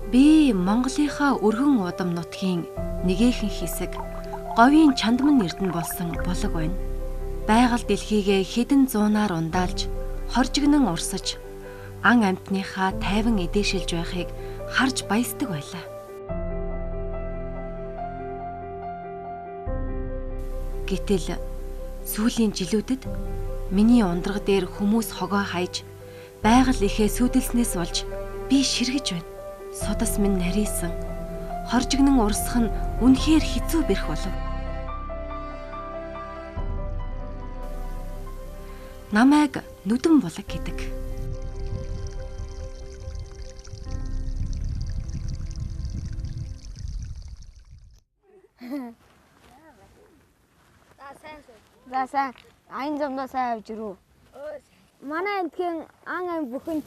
Би Монголынхаа өргөн удам нутгийн нэгэхэн хэсэг говийн чандман эрдэнэ болсон булаг байна. Байгаль дэлхийгээ хэдэн зуунаар ундаалж, хоржигнон урсаж, ан амьтныхаа тайван эдээшилж байхыг харж баясдаг байлаа. Гэтэл сүүлийн жилүүдэд миний ундраг дээр хүмүүс хогоо хайж, байгаль ихээ сүйдэлснээс болж би ширгэж байна. Судас минь нарийсан, хоржигнон урсах нь үнэхээр хэцүү бэрх болов. Намайг нүдэн булаг гэдэг. За сайн, аян замдаа сайн авч ирв. Манай энтхийн ан ам бүхэн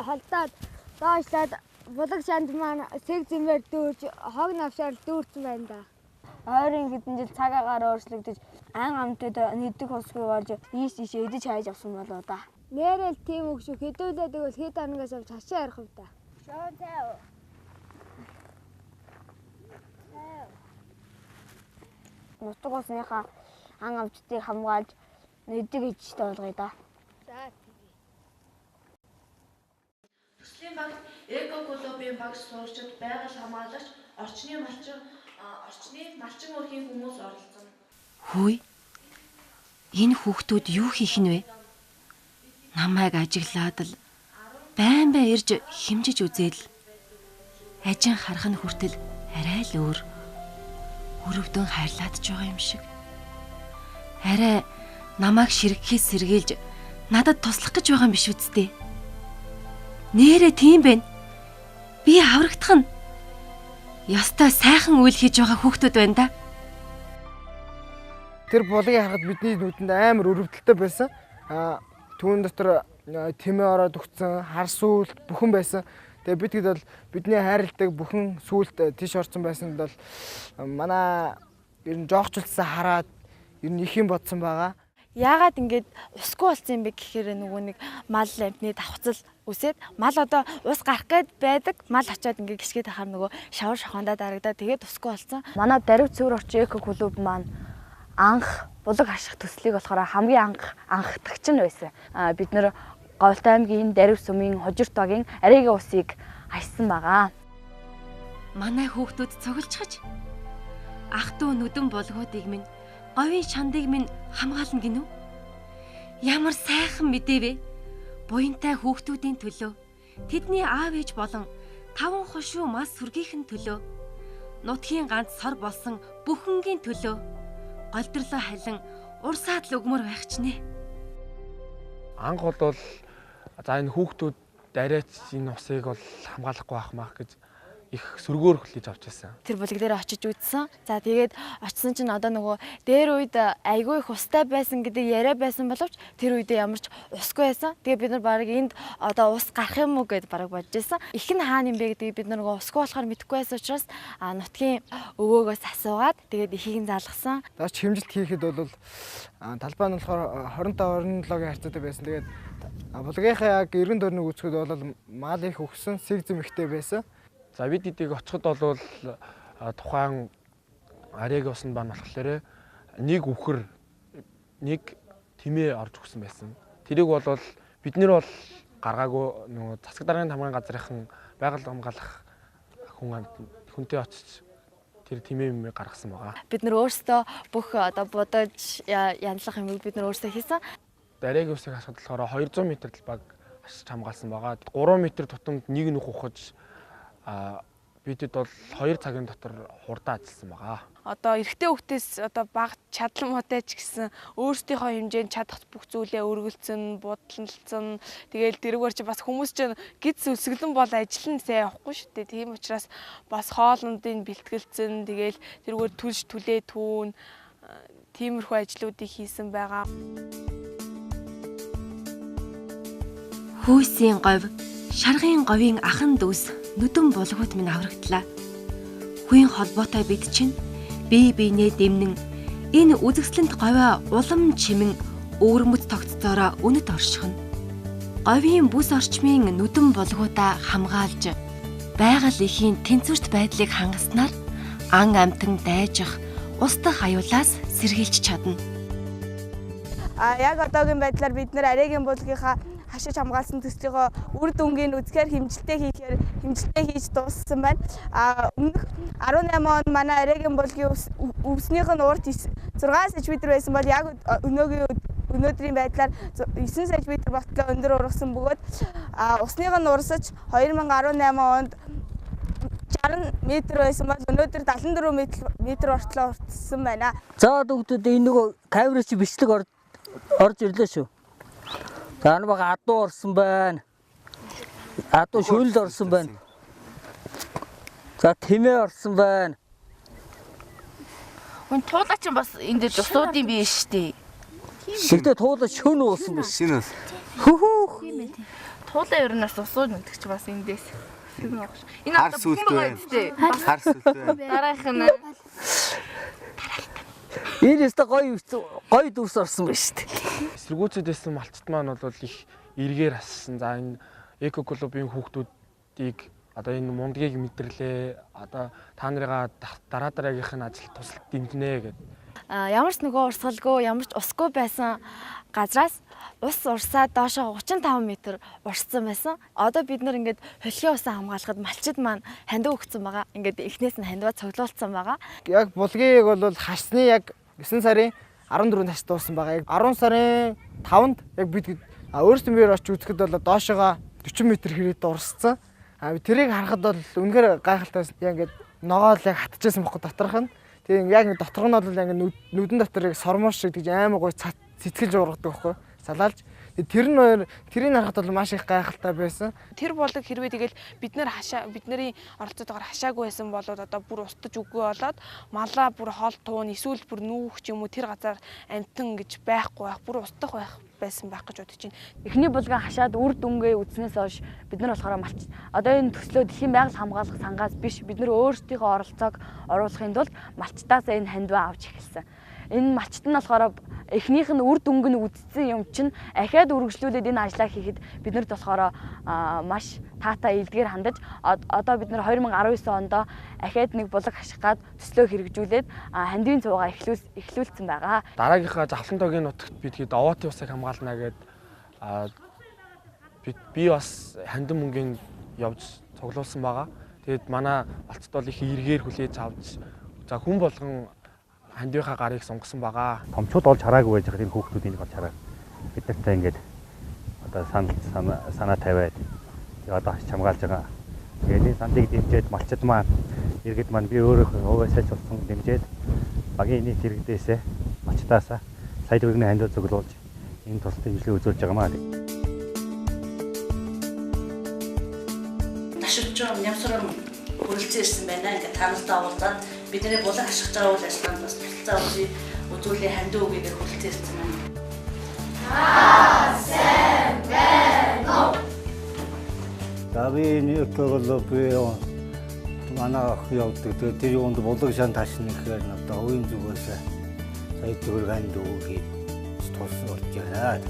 холдоод доошлоод булаг шанд маань сэг зэмээр дүүрж хог навшаар дүүрсэн байна да. Ойрын хэдэн жил цаг агаар өөрчлөгдөж ан амтд нэгдэх усгүй болж ийш ийш эдэж хайж авсан болоо да. Нэрэл тийм үг шүү, хэдүүлээд тэгвэл хэд хоногоос авч хашаа ярих вэ да. Шоон цайв. Нутаг усныхаа ан амтдыг хамгаалж нэгдэг ижтэй болгоё да. За. Төслийн багт эко клубын багш сурагчид, байгаль хамгаалагч, орчны малчин өрхийн хүмүүс оролцсон. Хөөе. Энэ хүүхдүүд юу хийх нь вэ? Намайг ажиглаад л байн байн ирж хэмжиж үзээл. Ажин харах нь хүртэл арай л өөр. Өрөвдөн хайрлаад ч байгаа юм шиг. Арай намайг ширгэхээс сэргийлж надад туслах гэж байгаа юм биш үсттэй. Нээрээ тийм байна. Би аврагдах нь. Ёстой сайхан үйл хийж байгаа хүүхдүүд байна да. Тэр булгийг харахад бидний нүдэнд амар өрөвдөлтөй байсан. Түүн дотор тэмээ ороод өгсөн, хар сүүлт бүхэн байсан. Тэгээ бид хэд бол бидний хайрладаг бүхэн сүүлт тийш орсон байсан бол манай ер нь жоохчлсан хараад ер нь их юм бодсон байгаа. Яагаад ингэж усгүй болсон юм бэ гэхээр нөгөө нэг мал амьтны давхцал үсээд мал одоо ус гарах гээд байдаг, мал очиод ингэ гიშгээд ахаар нөгөө шавар шохондоо дарагдаад тэгээд усгүй болсон. Манай Дарив цэвэр орчин эко клуб маань анх булаг хаших төслийг болохоор хамгийн анх анхдагч нь байсан. Бид нэр Говьлт аймгийн Дарив сүмийн Хожирт багийн Арейгийн усыг хашсан байгаа. Манай хүүхдүүд цуглжхаж ах トゥ нүдэн булгуудыг минь говийн шандыг минь хамгаална гинүү? Ямар сайхан мэдээ вэ? Буянтай хүүхдүүдийн төлөө, тэдний аав ээж болон таван хошуу мас сүргийнхэн төлөө, нутгийн ганц сор болсон бүхэнгийн төлөө голдрлоо халин урсаад л өгмөр байх ч нэ. Анх бол за энэ хүүхдүүд дараач энэ усыг бол хамгаалахгүй байх мах гэж их сөргөөр хүлээж авч байсан. Тэр булаг дээр очиж үзсэн. За тэгээд очисон чинь одоо нөгөө дээр үед айгүй их устай байсан гэдэг яриа байсан боловч тэр үедээ ямар ч усгүй байсан. Тэгээд бид нар бараг энд одоо ус гарах юм уу гэд бараг бодож байсан. Их нь хаана юм бэ гэдгийг бид нар нөгөө усгүй болохоор мэдэхгүй байсан учраас нутгийн өвөөгөөс асуугаад тэгээд ихийг нь залгасан. Даач хэмжилт хийхэд бол талбай нь болохоор 25 27-гийн харьцаатай байсан. Тэгээд булгийнхаа яг эргэн тойрныг үзэхэд бол мал их өгсөн, сэг зэм ихтэй байсан. За бид эдийг очиход бол тухайн Арейгийн усанд бан болохоор нэг үхэр нэг тэмээ орж өгсөн байсан. Тэрийг бол бид нэр бол гаргаагүй, нөгөө засаг даргын тамгын газрынхан байгаль хамгаалах хүнтэй очиж тэр тэмээ юм гаргасан байгаа. Бид нар өөрсдөө бүх одоо будаж янзлах юмыг бид нар өөрсдөө хийсэн. Арейгийн усыг хасахад болохоор 200 м талбайг хасч хамгаалсан байгаа. 3 м тутамд нэг нүх ухаж бидэд бол 2 цагийн дотор хурдан ажилласан байгаа. Одоо эрэгтэй хүүхдээс одоо баг чадал муутай ч гэсэн өөрсдийнхөө хэмжээнд чадах бүх зүйлээ өргөлцөн, будлалцсан. Тэгээл тэрүүгээр чи бас хүмүүс чинь гиз өсгөлэн бол ажил нь сайн явахгүй шүү дээ. Тийм учраас бас хоолндын бэлтгэлцэн, тэгээл тэрүүгээр түлш түлээ түүн тиймэрхүү ажлуудыг хийсэн байгаа. Хүйсийн говь, шаргын говийн ахан дүүс нүдэн булгууд минь аврагдлаа. Хүн холбоотой бид чинь бие биенээ дэмнэн энэ үзэсгэлэнт говиа улам чимэн өвөрмөц тогтцоороо үнэт оршихно. Говийн бүс орчмын нүдэн булгуудаа хамгаалж Байгаль эхийн тэнцвэрт байдлыг хангаснаар ан амьтан дайжих, устдах аюулаас сэргийлж чадна. Яг одоогийн байдлаар бид нэр Арегийн булгийнхаа хашиж хамгаалсан төслийнхөө үр дүнгийн үзэхээр хэмжилтээ хийж дууссан байна. Өмнөх 18 онд манай Арегийн булгийн өвснийх нь урт 6 см байсан бол яг өнөөдрийн байдлаар 9 см болтлоо өндөр ургасан бөгөөд усных нь урсаж 2018 онд 60 м байсан бол өнөөдөр 74 м болтлоо уртсан байна. За дүүгдүүд энэ нөгөө камер чи бичлэг орж ирлээ шүү. За энэ бага адуу орсон байна. Адуу шүлд орсон байна. За тэмээ орсон байна. Хүн туулаа чинь бас энэ дээр усуудын бие шүү дээ. Гэхдээ туулаа шөн уусан биш. Шин ус. Хөхөх. Туулаа ер нь бас усууд мэддэг чи бас эндээс. Энэ хар сүлт байна. Хар сүлт байна. Дараах нь Энэ өстө гоё гоё дүрс орсон байна шүү дээ. Эсэргүүцэд байсан малчт маань бол их эргээр ассан. За энэ эко клубын хүүхдүүдийг одоо энэ мундгийг мэдэрлээ. Одоо та нарыгаа дараа дараагийнх нь ажил тусалд дэмжинэ гэдэг. Ямар ч нөгөө урсгалгүй, ямар ч усгүй байсан газраас ус урсаад доошоо 35 м урссан байсан. Одоо бид нар ингээд хөлхийн усаа хамгаалахад малчид маань хандив өгсөн байгаа. Ингээд эхнээс нь хандиваа цуглуулсан байгаа. Яг булгийг бол хашны яг 9 сарын 14-нд хаш дууссан байгаа. Яг 10 сарын 5-нд яг бид өөрсдөө биеэр очиж үзэхэд бол доошоогоо 40 м хэрээд урссан. Тэрийг харахад бол үнэхээр гайхалтай байсан. Яг ингээд ногоол яг хатчихсан бохгүй доторх нь. Тэгээ яг ингээд доторх нь бол яг нүдэн дотор яг сормоос шиг тэгж амар гоё цэцгэлж ургадаг байхгүй салаалж. Тэр нь хоёр тэрийг харахад бол маш их гайхалтай байсан. Тэр булаг хэрвээ тэгэл бид нар хашаа бидний оролцоотойгоор хашаагүй байсан бол одоо бүр устж үгүй болоод малаа бүр хоол туун эсвэл бүр нүүх ч юм уу тэр газар амтан гэж байхгүй байх, бүр устдах байх байсан байх гэж бодож байна. Эхний булгаа хашаад үр дүнгээ үзснээс хойш бид нар болохоор малч одоо энэ төслөө дэлхийн байгаль хамгаалах сангаас биш бид нар өөрсдийнхөө оролцоог оруулахын тулд малчтаас энэ хандиваа авч эхэлсэн. Энэ малчт нь болохоор эхнийх нь үр дүнг нь үздсэн юм чинь ахиад үргэлжлүүлээд энэ ажлаа хийхэд бид нарт болохоор маш таатай илдгээр хандаж одоо бид нар 2019 онд ахиад нэг булаг хаших гад төслөө хэрэгжүүлээд хандивын цуугаа эхлүүлсэн байгаа. Дараагийнхаа Завлантогийн нутагт бид хэд овоотын усыг хамгаална гэд би бас хандив мөнгөний явж цуглуулсан байгаа. Тэгээд манай малчт бол их эргээр хүлээж авч за хүн болгон хандивынхаа гарыг сонгосон байгаа. Томчууд олж хараагүй байж байгаа энэ хүүхдүүд энийг олж хараад бид нартай ингээд одоо санаа тавиад тэгээ одоо хашиж хамгаалж байгаа. Тэгээд энэ сандыг дэмжиж малчид маань иргэд маань би өөрөө өөсөөч болсон дэмжиж багийн нийт иргэдээсээ малчдаасаа сая төгрөгийн хандив цуглуулж энэ тус дэмжлэг үзүүлж байгаа маа. Ташилжин нямсрын хүрэлцэн ирсэн байна. Ингээд таналтай уулзаад бидний булаг хашиж байгаа үйл ажиллагаанд бас тусалцаа үзүүлээ хандив өгье гэж хүрэлцэн ирсэн байна. Та сайн байна уу? За би энэ эко-клубын манай ах явдаг. Тэгээд тэр юунд булаг шан ташна гэхээр одоо хувийн зүгээс сая төгрөг хандив өгье гэж тус болж байна.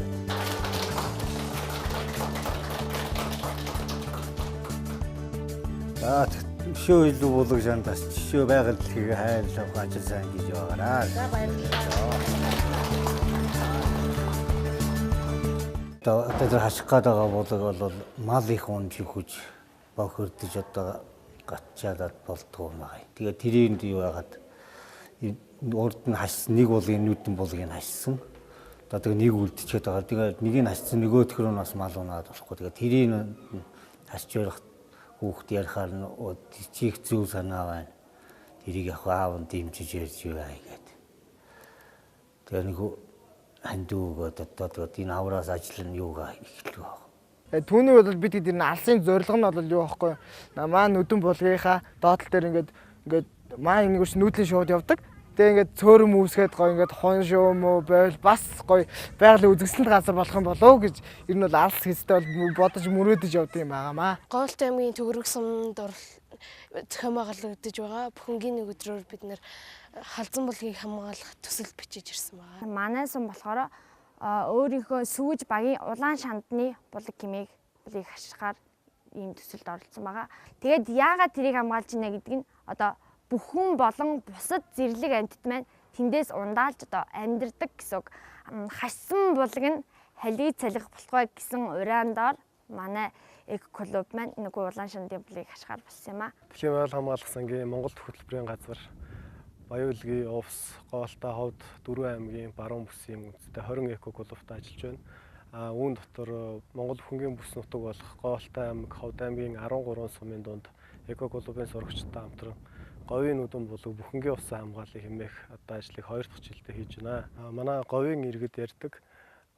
За өшөө илүү булаг шандаас жишээ байгаль дэлхийг хайрлах ажил сайн гэж байгаараа. За баярлалаа. Одоо тэр хаших гээд байгаа булаг бол мал их унж хүж бохирдож одоо гатчаалаад болдгоо юм байна. Тэгээ тэрийг юу яагаад урд нь хашсан нэг булгийн нүдэн булгийг хашсан. Одоо тэгээ нэг үлдчихэд байгаа. Тэгээ нэг нь хашсан нөгөөх нь бас мал унаад болохгүй. Тэгээ тэрийг хашиж ярих хүүхд ярихаар нь чих зөв санаа байна. Тэрийг яг аав нь дэмжиж ярьж бай гэдэг. Тэгээ нэг хандив өгөөд одоо тэгээд энэ авраас ажил нь юугаа эхлэх байх. Түүний бол бид гэдэг энэ алсын зорилго нь бол юу аахгүй юу? Маа нүдэн булгийнхаа доотлол дээр ингээд маа нэг үш нүүдлийн шууд явдаг. Тэгээ ингээд цөөрөм үүсгээд гоё ингээд хон шөөм үү байвал бас гоё байгалийн үзэсгэлэнт газар болох юм болов гэж ер нь бол алс хэстэй бол бодож мөрөөдөж явдаг юм байгаамаа. Говьлт аймгийн Төгрөг сумд зохион байгуулагдаж байгаа. Бүхэнгийн нэг өдрөөр бид нэр халзан булгийг хамгаалах төсөл бичиж ирсэн байгаа. Манай сум болохоор өөрийнхөө сүүж багийн улаан шандны булаг хэмээх булгийг хашихаар ийм төсөлд оролцсон байгаа. Тэгээд яагаад тэрийг хамгаалж байна гэдэг нь одоо бүхэн болон бусад зэрлэг амьтад маань тэндээс ундаалж одоо амьдардаг гэсэн үг. Хашсан булаг нь халийг цалих болтугай гэсэн ураандаар манай эко клуб маань нөгөө улаан шандын булгийг хашгаар болсон юм а. Дэлхийн байгаль хамгаалах сангийн Монгол хөтөлбөрийн газар Баян-Улгийн Увс, Гоолтой ховд 4 аймгийн баруун бүсийн үндэстэй 20 эко клубт ажиллаж байна. Үүн дотор Монгол бүхэнгийн бүс нутаг болох Гоолтой аймаг, Ховд аймгийн 13 сумын дунд эко клубын сурагчтай хамтран говийн нүдэн булаг бүхэнгийн усан хамгааллыг хэмээх одоо ажлыг 2 дахь жилдээ хийж байна. Манай говийн иргэд ярьдаг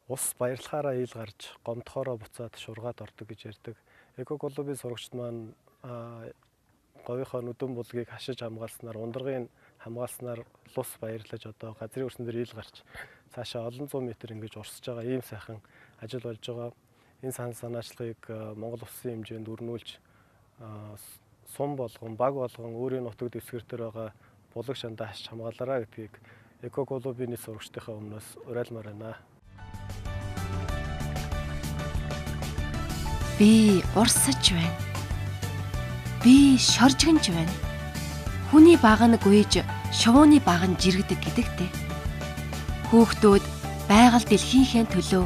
ус баярлахаараа ил гарч гомдохоороо буцаад шургаад ордог гэж ярьдаг. Эко клубын сурагчид маань говийнхоо нүдэн булгийг хашиж хамгаалснаар, ундрагын хамгаалснаар лус баярлаж одоо газрын өрсөн дээр ил гарч цаашаа олон зуун метр ингэж урсж байгаа ийм сайхан ажил болж байгаа. Энэ санал санаачлагыг Монгол улсын хэмжээнд өрнүүлж сум болгон, баг болгон өөрийн нутаг дэвсгэр дээр байгаа булаг шандаа хашиж хамгаалаарай гэдгийг эко клубын нийт сурагчдынхаа өмнөөс уриалмаар байна. Би урсаж байна. Би шоржигнж байна. Хүний баг нь гүйж, шувууны баг нь жиргэдэг гэдэгтэй. Хүүхдүүд байгаль дэлхийнхээ төлөө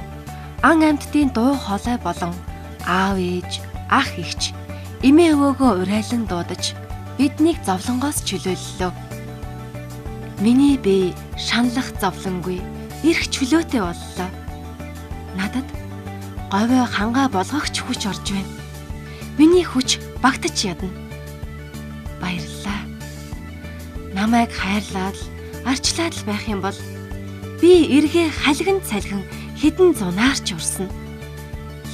ан амьтдын дуу хоолой болон аав ээж, ах эгч, эмээ өвөөгөө урайлан дуудаж биднийг зовлонгоос чөлөөллөө. Миний бие шаналх зовлонгүй, эрх чөлөөтэй боллоо. Надад говой хангаа болгохч хүч орж байна. Миний хүч багтаж ядна. Баярлалаа. Намайг хайрлаад л арчлаад л байх юм бол би эргээ халиган цалгин хэдэн зунаарч урсна.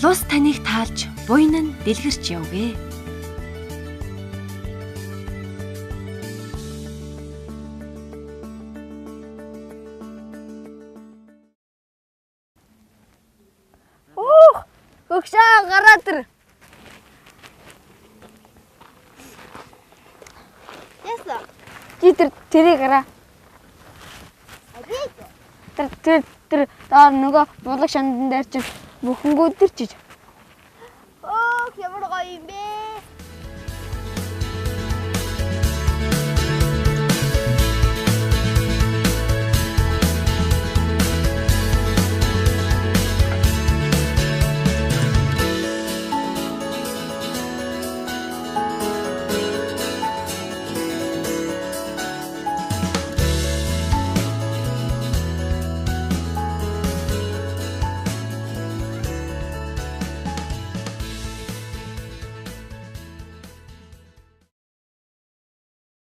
Лус таныг таалж буйн нь дэлгэрч явгээ. Хөгшөө гараад ир. Яса. Чи тэр тэрийг гараа. Тэр тэр тэр доор нөгөө булаг шандан дээр чинь бүхэнгүүд тэр чиж. Өөх ямар гоё юм бэ?